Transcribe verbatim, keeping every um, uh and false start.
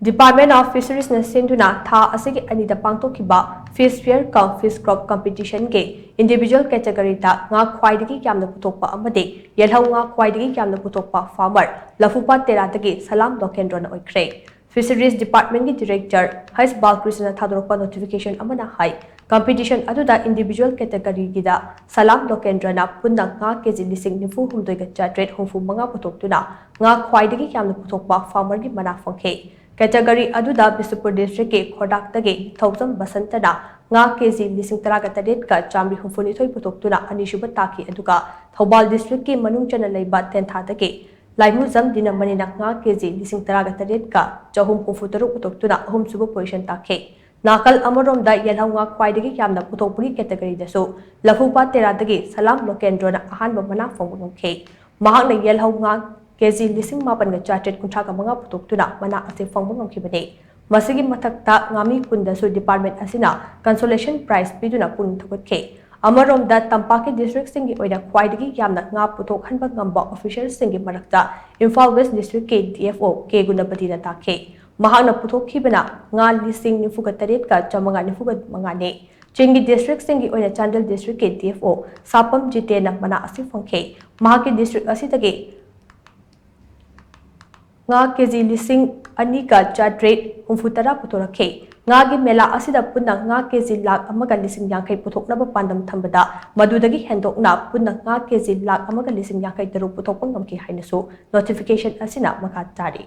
Department of Fisheries ꯅ ꯁꯤꯟꯗꯨꯅ ꯊꯥ ꯑꯁꯤꯒꯤ ꯑꯅꯤꯗ ꯄꯥꯡꯊꯣꯛꯈꯤꯕ Fish Fair cum Fish Crop Competition ꯒꯤ individual category ꯗ ꯉꯥ ꯈ꯭ꯋꯥꯏꯗꯒꯤ ꯌꯥꯝꯅ ꯄꯨꯊꯣꯛꯄ ꯑꯃꯗꯤ ꯌꯦꯜꯍꯧ ꯉꯥ ꯈ꯭ꯋꯥꯏꯗꯒꯤ ꯌꯥꯝꯅ ꯄꯨꯊꯣꯛꯄ farmer ꯂꯐꯨꯄꯥꯠ ꯇꯦꯔꯥꯗꯒꯤ ꯁꯂꯥꯝ ꯂꯣꯀꯦꯟꯗ꯭ꯔꯣꯅ ꯑꯣꯏꯈ꯭ꯔꯦ꯫ Fisheries Department ꯒꯤ Director ꯍꯩꯁ ꯕꯥꯂꯀ꯭ꯔꯤꯁꯅꯅ ꯊꯥꯗꯣꯔꯛꯄ notification ꯑꯃꯅ ꯍꯥꯏ, competition ꯑꯗꯨꯗ individual category ꯒꯤꯗ ꯁꯂꯥꯝ ꯂꯣꯀꯦꯟꯗ꯭ꯔꯅ ꯄꯨꯟꯅ ꯉꯥ ꯀꯦꯖꯤ ꯂꯤꯁꯤꯡ ꯅꯤꯐꯨ ꯍꯨꯝꯗꯣꯏꯒ ꯆꯥꯇ꯭ꯔꯦꯠ ꯍꯨꯝꯐꯨ ꯃꯉꯥ ꯄꯨꯊꯣꯛꯇꯨꯅ ꯉꯥ ꯈ꯭ꯋꯥꯏꯗꯒꯤ ꯌꯥꯝꯅ ꯄꯨꯊꯣꯛꯄ farmer ꯒꯤ ꯃꯅꯥ ꯐꯪꯈꯤ꯫ Category ꯑꯗꯨꯗ ꯕꯤꯁꯅꯨꯄꯨꯔ district ꯀꯤ ꯈꯣꯔꯗꯥꯛꯇꯒꯤ ꯅꯤꯡꯊꯧꯖꯝ ꯕꯁꯟꯇꯅ ꯉꯥ ꯀꯦꯖꯤ ꯂꯤꯁꯤꯡ ꯇꯔꯥꯒ ꯇꯔꯦꯠꯀ ꯆꯥꯃꯔꯤ ꯍꯨꯝꯐꯨꯅꯤꯊꯣꯏ ꯄꯨꯊꯣꯛꯇꯨꯅ ꯑꯅꯤꯁꯨꯕ ꯇꯥꯈꯤ, ꯑꯗꯨꯒ ꯊꯧꯕꯥꯜ district ꯀꯤ ꯃꯅꯨꯡ ꯆꯟꯅ ꯂꯩꯕ ꯇꯦꯟꯊꯥꯗꯒꯤ ꯂꯥꯏꯃꯨꯖꯝ ꯗꯤꯅꯃꯅꯤꯅ ꯉꯥ ꯀꯦꯖꯤ ꯂꯤꯁꯤꯡ ꯇꯔꯥꯒ ꯇꯔꯦꯠꯀ ꯆꯍꯨꯝ ꯍꯨꯝꯐꯨ ꯇꯔꯨꯛ ꯄꯨꯊꯣꯛꯇꯨꯅ ꯑꯍꯨꯝꯁꯨꯕ position ꯇꯥꯈꯤ꯫ ꯅꯥꯀꯜ ꯑꯃꯔꯣꯝꯗ ꯌꯦꯜꯍꯧ ꯉꯥ ꯈ꯭ꯋꯥꯏꯗꯒꯤ ꯌꯥꯝꯅ ꯄꯨꯊꯣꯛꯄꯒꯤ category ꯗꯁꯨ ꯂꯐꯨꯄꯥꯠ ꯇꯦꯔꯥꯗꯒꯤ ꯁꯂꯥꯝ ꯂꯣꯀꯦꯟꯗ꯭ꯔꯣꯅ ꯑꯍꯥꯟꯕ ꯃꯅꯥ ꯐꯪꯕ ꯉꯝꯈꯤ꯫ ꯃꯍꯥꯛꯅ ꯌꯦꯜꯍꯧ ꯉꯥ ꯀꯦꯖꯤ ꯂꯤꯁꯤꯡ ꯃꯥꯄꯟꯒ ꯆꯥꯇ꯭ꯔꯦꯠ ꯀꯨꯟꯊ꯭ꯔꯥꯒ ꯃꯉꯥ ꯄꯨꯊꯣꯛꯇꯨꯅ ꯃꯅꯥ ꯑꯁꯤ ꯐꯪꯕ ꯉꯝꯈꯤꯕꯅꯤ꯫ ꯃꯁꯤꯒꯤ ꯃꯊꯛꯇ ꯉꯥꯃꯤ ꯀꯨꯟꯗꯁꯨ department ꯑꯁꯤꯅ consolation prize ꯄꯤꯗꯨꯅ ꯄꯨꯛꯅꯤꯡ ꯊꯧꯒꯠꯈꯤ꯫ ꯑꯃꯔꯣꯝꯗ ꯇꯝꯄꯥꯛꯀꯤ district ꯁꯤꯡꯒꯤ ꯑꯣꯏꯅ ꯈ꯭ꯋꯥꯏꯗꯒꯤ ꯌꯥꯝꯅ ꯉꯥ ꯄꯨꯊꯣꯛꯍꯟꯕ ꯉꯝꯕ officer ꯁꯤꯡꯒꯤ ꯃꯔꯛꯇ ꯏꯝꯐꯥꯜ West district ꯀꯤ D F O ꯀꯦ ꯒꯨꯅꯄꯇꯤꯅ ꯇꯥꯈꯤ꯫ ꯃꯍꯥꯛꯅ ꯄꯨꯊꯣꯛꯈꯤꯕꯅ ꯉꯥ ꯂꯤꯁꯤꯡ ꯅꯤꯐꯨꯒ ꯇꯔꯦꯠꯀ ꯆꯥꯃꯉꯥ ꯅꯤꯐꯨꯒ ꯃꯉꯥꯅꯤ꯫ ꯆꯤꯡꯒꯤ district ꯁꯤꯡꯒꯤ ꯑꯣꯏꯅ ꯆꯥꯟꯗꯦꯜ district ꯀꯤ D F O ꯁꯥꯄꯝ ꯖꯤꯇꯦꯟꯅ ꯃꯅꯥ ꯑꯁꯤ ꯐꯪꯈꯤ꯫ ꯃꯍꯥꯛꯀꯤ district ꯑꯁꯤꯗꯒꯤ ꯉꯥ ꯀꯦꯖꯤ ꯂꯤꯁꯤꯡ ꯑꯅꯤꯒ ꯆꯥꯇ꯭ꯔꯦꯠ ꯍꯨꯝꯐꯨ ꯇꯔꯥ ꯄꯨꯊꯣꯔꯛꯈꯤ꯫ ꯉꯥꯒꯤ ꯃꯦꯂꯥ ꯑꯁꯤꯗ ꯄꯨꯟꯅ ꯉꯥ ꯀꯦꯖꯤ ꯂꯥꯈ ꯑꯃꯒ ꯂꯤꯁꯤꯡ ꯌꯥꯡꯈꯩ ꯄꯨꯊꯣꯛꯅꯕ ꯄꯥꯟꯗꯝ ꯊꯝꯕꯗ ꯃꯗꯨꯗꯒꯤ ꯍꯦꯟꯗꯣꯛꯅ ꯄꯨꯟꯅ ꯉꯥ ꯀꯦꯖꯤ ꯂꯥꯈ ꯑꯃꯒ ꯂꯤꯁꯤꯡ ꯌꯥꯡꯈꯩ ꯇꯔꯨꯛ ꯄꯨꯊꯣꯛꯄ ꯉꯝꯈꯤ ꯍꯥꯏꯅꯁꯨ notification ꯑꯁꯤꯅ ꯃꯈꯥ ꯇꯥꯔꯤ꯫